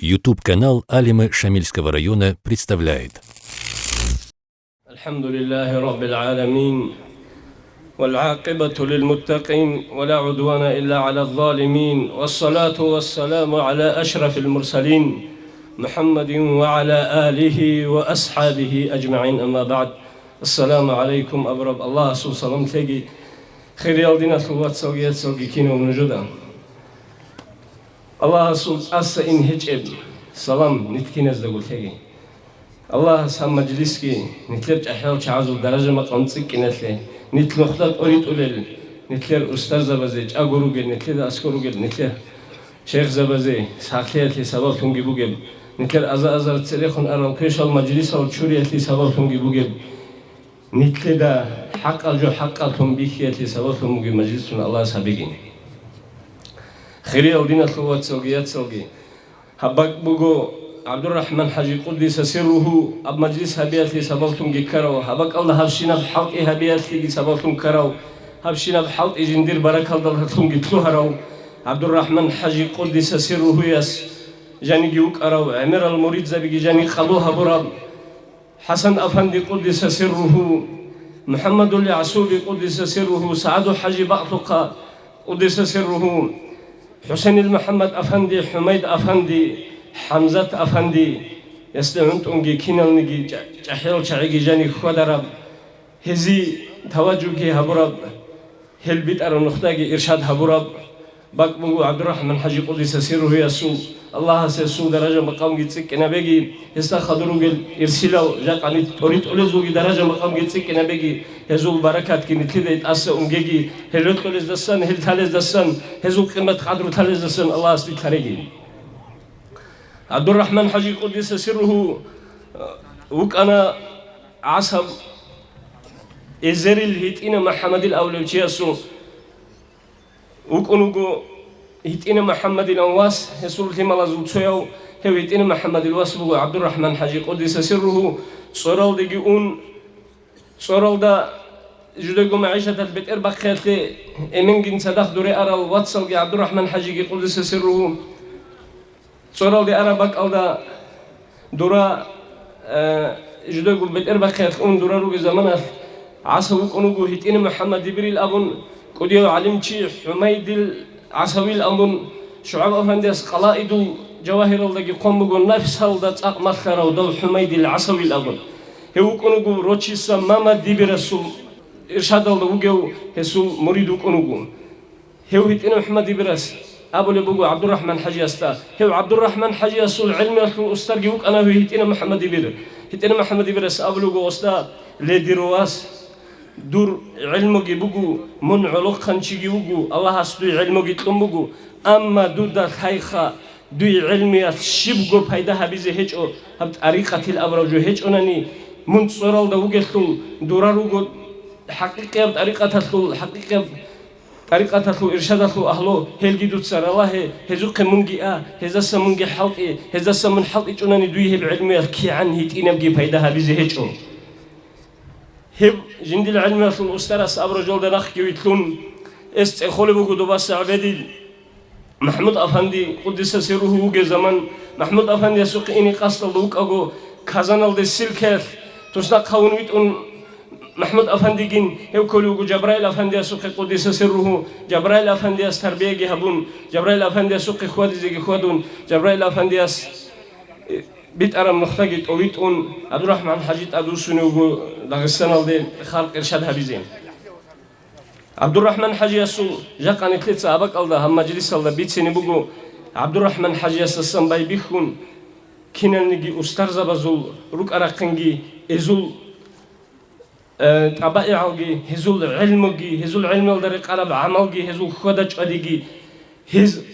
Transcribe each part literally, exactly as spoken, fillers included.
YouTube-канал Алимы Шамильского района представляет. الحمد لله رب العالمين، والعاقبة للمتقين، ولا عدوان إلا على الظالمين، والصلاة والسلام على أشرف المرسلين محمد وعلى آله وأصحابه أجمعين، أما بعد. السلام عليكم, абураб Аллагьасул салам лъеги, хириял диналъул вацалги яцалги кинав нужеда. Аллагьасул тӀаса ин гьечӀеб салам нилъ киназдаго лъеги. Аллагьас гьаб мажлисги нилъер чӀахӀиял чагӀазул даража-макъам цӀикӀкӀиналъе, нилъ нухда тӀоритӀулел, нилъер устарзабазе чӀаго ругел, нилъеда аскӀор ругел, нилъер шейхзабазе сахлъиялъе сабаблъунги бугеб, нилъер аза-азар церехун арал квешал мажлисал чуриялъе сабаблъунги бугеб, нилъеда хӀакъал жо хӀакъаллъун бихьиялъе сабаблъун бугеб мажлисун Аллагьас гьабеги. Хириял диналъул вацалги яцалги, гьаб бакӀ буго ГӀабдурахӀман-хӀажи къуддиса сирругьу, гьаб мажлис гьабиялъе сабаблъунги ккарав, гьаб бакӀалда гьабщинаб хӀалтӀи гьабиялъеги сабаблъун ккарав, гьабщинаб хӀалтӀи жиндир баракалдалъунги лъугьарав ГӀабдурахӀман-хӀажи къуддиса сирругьуяс жаниги вукӀарав, гӀемерал муридзабиги жани къабул гьабураб, ХӀасан-афанди къуддиса сирругьу, МухӀаммадул ЯгӀсуби къуддиса сирругьу, СагӀаду-хӀажи Бакълъухъа къуддиса сирругьу, ХӀусенил МухӀаммад-афанди, ХӀумайд-афанди, ХӀамзат-афанди, ясде гӀунтӀунги киналниги чӀа-, чӀахӀиял чагӀиги жани хьвадараб, гьезие таважжуги гьабураб, гьел битӀараб нухдаги иршад гьабураб бакӀ буго ГӀабдурахӀман-хӀажи къуддиса сирругьуясул. Аллагьас гьесул даража-макъамги цӀикӀкӀинабеги, гьесда хадур ругел ирсилал жакъа нилъ тӀоритӀулезулги даража-макъамги цӀикӀкӀинабеги, гьезул баракатги нилъеда тӀаса унгеги, гьел рокьулездасан, гьел лъалездасан, гьезул къимат-къадру лъалездасан Аллагьас нилъ гьареги. ГӀабдурахӀман-хӀажи къуддиса сирругьу вукӀана ГӀасаб Эзерил ГьитӀина МухӀаммадил абулев чиясул. ВукӀун вуго ГьитӀина МухӀаммадилан вас, гьесул лъималазул цояв, гьев ГьитӀина МухӀаммадил вас буго ГӀабдурахӀман-хӀажи къуддиса сирругьу, цӀоралдеги ун, цӀоралда жудаго магӀишаталъ бетӀер бахъиялъе эменгин цадахъ дуре арал вацалги ГӀабдурахӀман-хӀажиги къуддиса сирругьу, цӀоралде араб бакӀалда дура, э, жудаго бетӀер бахъиялъ ун дура ругел заманалъ ГӀаса вукӀун вуго ГьитӀина МухӀаммад Дибирил абун, кӀудияв гӀалимчи ХӀумайдил ГӀасавил абун, ШугӀаб-афандияс Къалаидул Жавагьиралдаги хъван буго, нафсалда цӀакъ малъарав дав ХӀумайдил ГӀасавил абун. Гьев вукӀун вуго Рочиса Мамад Дибирасул иршадалда вугев, гьесул мурид вукӀун вуго. Гьев ГьитӀина МухӀаммад Дибирас абулеб буго ГӀабдурахӀман-хӀажиясда. Гьев ГӀабдурахӀман-хӀажиясул гӀелмуялъул устарги вукӀана гьев ГьитӀина МухӀаммад Дибир. ГьитӀина МухӀаммад Дибирас абулеб буго, оста, ле дир вас, дур гӀелмуги буго, мун гӀолохъанчиги вуго, Аллагьас дуе гӀелмуги кьун буго, амма дуда лъайха, дуе гӀелмуялъ щибго пайда гьабизе гьечӀо, гьаб тӀарикъатил абураб жо гьечӀонани, мун цӀоралда вугелъул, дура руго хӀакъикъияб тӀарикъаталъул, хӀакъикъияб тӀарикъаталъул иршадалъул агьлу, гьелги дуца ралагье, гьезухъе мунги а, гьездаса мунги хӀалтӀи, гьездаса мун хӀалтӀичӀунани дуе гьеб гӀелмуялъ кигӀан гьитӀинабги пайда гьабизе гьечӀо. Гьеб жиндил гӀелмуялъул устарас абураб жолда нахъги вилълъун, эс цӀехолеб буго добаса гӀебедил. МахӀмуд-афанди, къуддиса сирругьу, вугев заман, МахӀмуд-афандиясухъе ине къасдалда вукӀаго, Казаналде ссылкаялъ туснахъ гьавун витӀун, МахӀмуд-афандигин гьев кколев вуго Жабраил-афандиясухъе, къуддиса сирругьу, Жабраил-афандияс тарбияги гьабун, Жабраил-афандиясухъе хьвадизеги хьвадун, Жабраил-афандияс, э, битӀараб нухдаги тӀовитӀун, ГӀабдурахӀман-хӀажи тӀадвуссунев вуго Дагъистаналде халкъ иршад гьабизе. ГӀабдурахӀман-хӀажиясул жакъа нилъеца абакӀалда гьаб мажлисалда бицине буго, ГӀабдурахӀман-хӀажиясдасан байбихьун, киналниги устарзабазул рукӀа-рахъинги, гьезул, э, тӀабаигӀалги, гьезул гӀелмуги, гьезул гӀелмуялда рекъараб гӀамалги, гьезул хьвада-чӀвадиги, гьез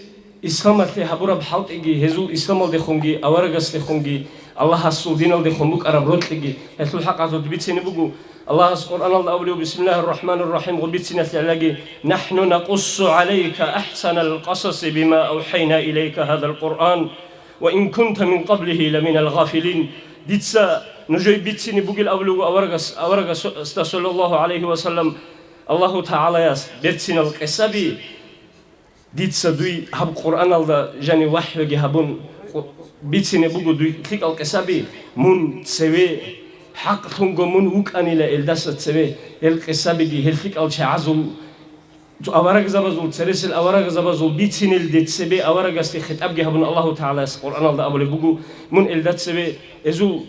исламалъе гьабураб хӀалтӀиги, гьезул исламалдехунги, аварагасдехунги, Аллагьасул диналдехун букӀараб рокьиги гьелъул хӀакъалъулъ бицине буго. Аллагьас Къуръаналда абулев: «Бисмиллагьир рахӀманир рахӀим», гъуб бициналъе гӀалаги: «НахӀну накъуссу гӀалайка ахӀсанал къасаси бима авхӀайна илайка гьазал Къуръан ва ин кунта мин къаблигьи ламинал гъафилин». Дица нужее бицине бугел абулев вуго аварагас, аварагасда, саллаллагьу гӀалайгьи ва саллам, Аллагьу ТагӀалаяс берцинал къисаби, дица дуе гьаб Къуръаналда жани вахӀюги гьабун, бицине буго дуй лъикӀал къисаби, мун цеве, хӀакълъунго мун вукӀанила элдаса цеве, гьел къисабиги, гьел лъикӀал чагӀазул Цо аварагзабазул, цересел аварагзабазул бицинелде цебе аварагасде хитӀабги гьабун Аллагьу ТагӀалас Къуръаналда абулеб буго, мун элда цебе эзул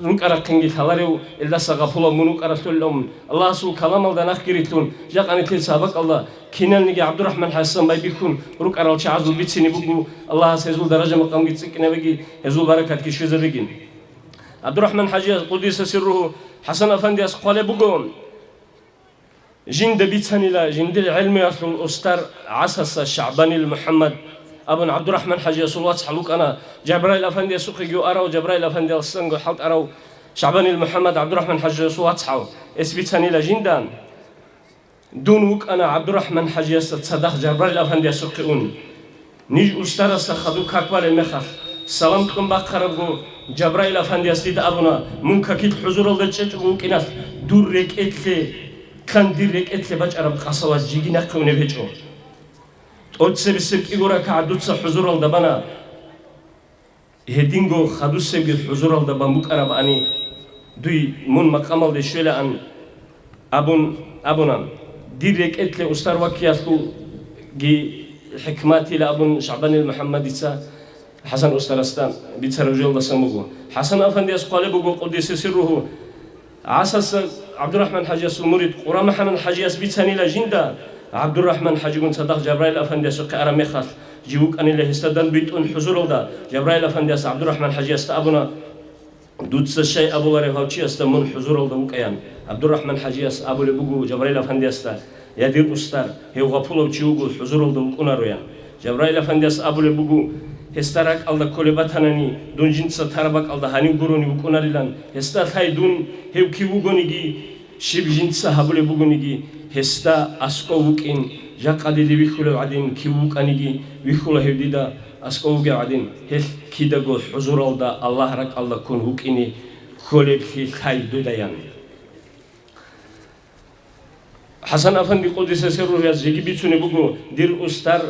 рукӀарахъинги лъаларев, элдаса гъапулав мун вукӀаралъулилан. Аллагьасул каламалда нахъги рилълъун, жакъа нилъеца гьаб бакӀалда киналниги ГӀабдурахӀман ХӀасан байбихьун рукӀарал чагӀазул бицине буго, Аллагьас гьезул даража-макъамги цӀикӀкӀинабеги, гьезул баракатги щвезабеги. ГӀабдурахӀман ХӀажияс, къуддиса сирругьу, ХӀасан афандияс хъвалеб буго, Жинда бицанила жиндир гӀелмуялъул устар ГӀасаса ШагӀбанил МухӀаммад абун ГӀабдурахӀман ХӀажиясул вацгӀал вукӀана, Жабраил афандиясухъеги арав, Жабраил афандиясанго хӀалтӀарав ШагӀбанил МухӀаммад ГӀабдурахӀман ХӀажиясул вацгӀал. Эс бицанила жинда, дун вукӀана ГӀабдурахӀман ХӀажиясда цадахъ Жабраил афандиясухъе ун. Ниж устарасда хадуб как балеб мехалъ, салам кьун бахъарабго, Жабраил афандияс дида абуна, мун какил хӀузуралда чӀечӀого вукӀиналъ, дур рекӀелъе, кан дир рекӀелъе бачӀараб къасаваз жиги нахъе унеб гьечӀо. ТӀоцебесеб кӀиго ракагӀат дуца хӀузуралда бана. Гьединго хадусебги хӀузуралда бан букӀарабани, дуй мун макъамалде щвелаан абун абуна. Дир рекӀелъе устар ваккиялъулги хӀикматила абун ШагӀбанил МухӀаммадица ХӀасан устарасда бицараб жоялдасан буго. ХӀасан афандияс хъвалеб буго, къуддиса сирругьу, ГӀасаса ГӀабдурахӀман ХӀажиясул мурид КъурамухӀаммад ХӀажияс бицанила жинда, ГӀабдурахӀман ХӀажигун цадахъ Жабраил афандиясухъе араб мехалъ, жив вукӀанила гьесда дандбитӀун хӀузуралда, Жабраил афандияс ГӀабдурахӀман ХӀажиясда абуна, дуца щай абуларев гьав чиясда мун хӀузуралда вукӀаян. ГӀабдурахӀман ХӀажияс абулеб буго Жабраил афандиясда, я дир устар, гьев гъапулав чи вуго, хӀузуралда вукӀунароян. Жабраил афандияс абулеб буго, гьесда ракӀалда кколеб батанани, дун жинца тараб бакӀалда гьанив гурони вукӀунарилан, гьесда лъай дун гьев кив вугониги, щиб жинца гьабулеб бугониги, гьесда аскӀов вукӀин, жакъа дида вихьулев гӀадин кив вукӀаниги, вихьула гьев дида аскӀов вугев гӀадин, гьелъ кидаго хӀузуралда Аллагь ракӀалда ккун вукӀине кколеблъи лъай дудаян. ХӀасан афанди къуддиса сирругьу жеги бицунеб буго, дир устар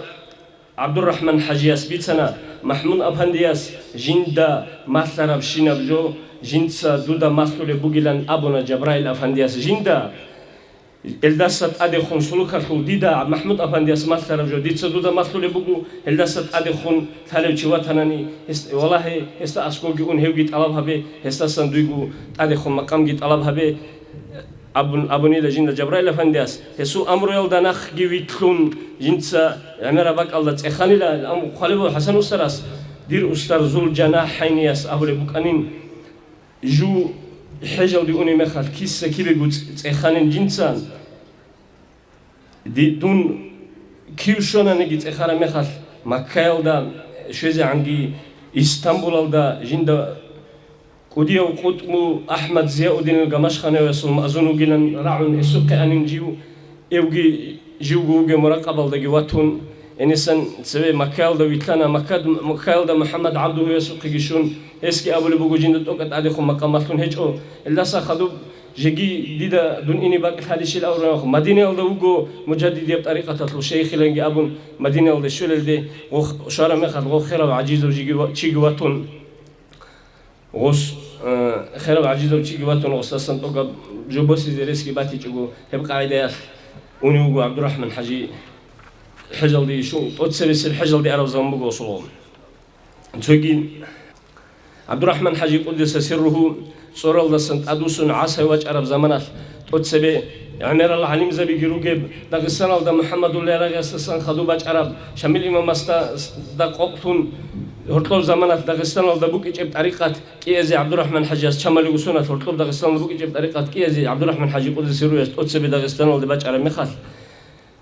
ГӀабдуррахӀман ХӀажияс бицана, МахӀмуд афандияс жинда малъарабщинаб жо, жинца дуда малъулеб бугилан абуна Жабраил афандияс жинда. Элдаса тӀадехун сулукалъул дида МахӀмуд афандияс малъараб жо дица дуда малъулеб буго, гьелдаса тӀадехун лъалев чи ватанани, гьес-, валагье, гьесда аскӀовги ун гьевги тӀалаб гьабе, гьесдасан дуйго тӀадехун макъамги тӀалаб гьабе. Абун-, абунила жинда Жабраил афандияс, гьесул амруялда нахъги витлъун, жинца гӀемераб бакӀалда цӀеханила, амру хъвалеб буго ХӀасан устарас, дир устар Зул-ЖанахӀайнияс абулеб букӀанин, жу хӀежалде унеб мехалъ киса-кибего цӀ-, цӀеханин жинца. Ди-, дун кив щонаниги цӀехараб мехалъ, Маккаялда щвезегӀанги Истамбулалда жинда кӀудияв КъутӀбу АхӀмад Зияуддинил Гамашханиясул мазун вугилан рагӀун гьесухъе анин жив, эвги живго вугев муракъабалдаги ватун, гьенисан цеве Маккаялда вилълъана, Маккад-, Маккаялда МухӀаммад ГӀабдугьуясухъеги щун, гьесги абулеб буго жинда тӀокӀаб тӀадехун макъам малъун гьечӀо, гьелдаса хадуб Жеги дида дун ине бакӀ лъалищел аврагьухъ, Мадинаялда вуго мужадидияб тӀарикъаталъул шейхиланги абун, Мадинаялда щвелалде гъо-, щвараб мехалъ гъо херав гӀажизав жиги ва-, чиги ватун, гъос, э, херав гӀажизав чиги ватун, гъосдасан тӀокӀаб жо босизе ресги батичӀого, гьеб къагӀидаялъ унев вуго ГӀабдуррахӀман ХӀажи хӀежалде ишун, тӀоцебесеб хӀежалде араб заман буго гъосул гъо. Цоги ГӀабдуррахӀман ХӀажи, къуддиса сирругьу, цӀоралдасан тӀадвуссун ГӀасай вачӀараб заманалъ, тӀоцебе гӀемерал гӀалимзабиги ругеб, Дагъистаналда МухӀаммадулла Ярагъиясдасан хадуб бачӀараб, Шамил имамасда къокълъун, гьоркьоб заманалъ Дагъистаналда букӀичӀеб тӀарикъат кӀиазе ГӀабдуррахӀман ХӀажияс чамалиго соналъ, гьоркьоб Дагъистаналда букӀичӀеб тӀарикъат кӀиазе ГӀабдуррахӀман ХӀажи, къуддиса сирругьу, тӀоцебе Дагъистаналде бачӀараб мехалъ,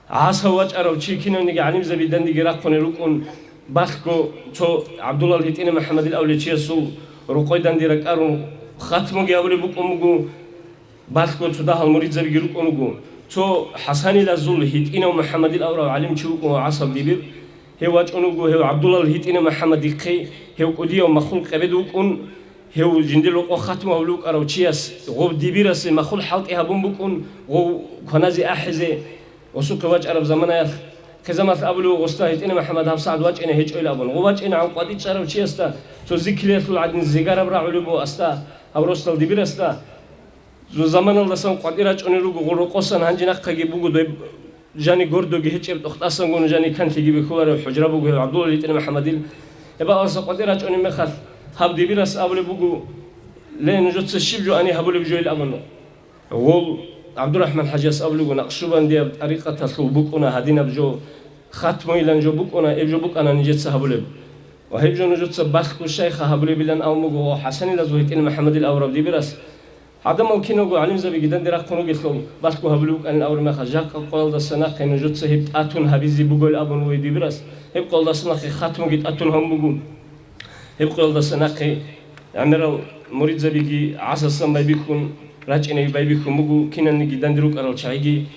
ГӀасав вачӀарав чи кинавниги гӀалимзаби дандеги рахъуне рукӀун, балъго цо ГӀабдуллал гьитӀинав МухӀаммадил авлияв чиясул рокъой данде ракӀарун хатмуги гьабулеб букӀун буго, балъго цо дагьал муридзабиги рукӀун руго. Цо ХӀасанилазул гьитӀинав МухӀаммадил аврав гӀалим чи вукӀун ва ГӀасав дибир, гьев вачӀун вуго, гьев ГӀабдуллал гьитӀинав МухӀаммадихъе, гьев кӀудияв махул къебед вукӀун, гьев жиндир рокъо хатму гьавулев вукӀарав чияс гъов дибирасе махул хӀалтӀи гьабун букӀун, гъов кваназе ахӀизе, гъосухъе вачӀараб заманаялъ Хизамалъ абулев гъосда гьитӀина МухӀаммад гьабсагӀат вачӀине гьечӀойил абун. Гъо вачӀинегӀан къватӀи чӀарав чиясда цо зикилъиялъул гӀадин зигар рагӀулеб буго асда гьав росдал дибирасда. Зу заманалдасан къватӀи рачӀунел руго гъо рокъосан, гьанже нахъаги буго дой жани гордоги гьечӀеб, тӀохтӀасангун жани канлъиги бихьуларев хӀужра буго гьев ГӀабдулла гьитӀина МухӀаммадил. Эбагьалса къватӀи рачӀунеб мехалъ гьаб дибирас абулеб буго: «Ле, нужеца щиб жо ани гьабулеб жойил?» абун. Гъол ГӀабдурахӀман хӀажияс абулеб буго, накъшубандияб тӀарикъаталъул букӀуна гьадинаб жо, хатмуйилан жо букӀуна, гьеб жо букӀана нижеца гьабулеб. Ва гьеб жо нужеца балъго шайха гьабулебилан абун буго ХӀасанил азул гьитӀина МухӀаммадил авураб дибирас. Гьадамал киналго гӀалимзабиги данде рахъун ругелъул балъго гьабулеб букӀанин абураб мехалъ, жакъа къоялдаса нахъе нужеца гьеб тӀатун гьабизе бугоян абун буго дибирас. Гьеб къоялдаса нахъе хатмуги тӀатун гьабун буго. Гьеб къоялдаса нахъе гӀемерал муридзабиги гӀасасан байбихьун, рачӀинеги байбихьун буго, киналниги данде рукӀарал чагӀиги.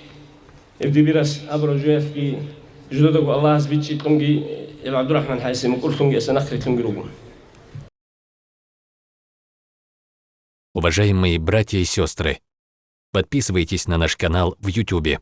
Гьеб дибирас абураб жоялъги жудадаго Аллагьас бичӀчӀи кьунги, гьеб ГӀабдурахӀман хӀайси мукӀурлъунги эса нахърилълъунги руго. Уважаемые братья и сестры, подписывайтесь на наш канал в Ютубе.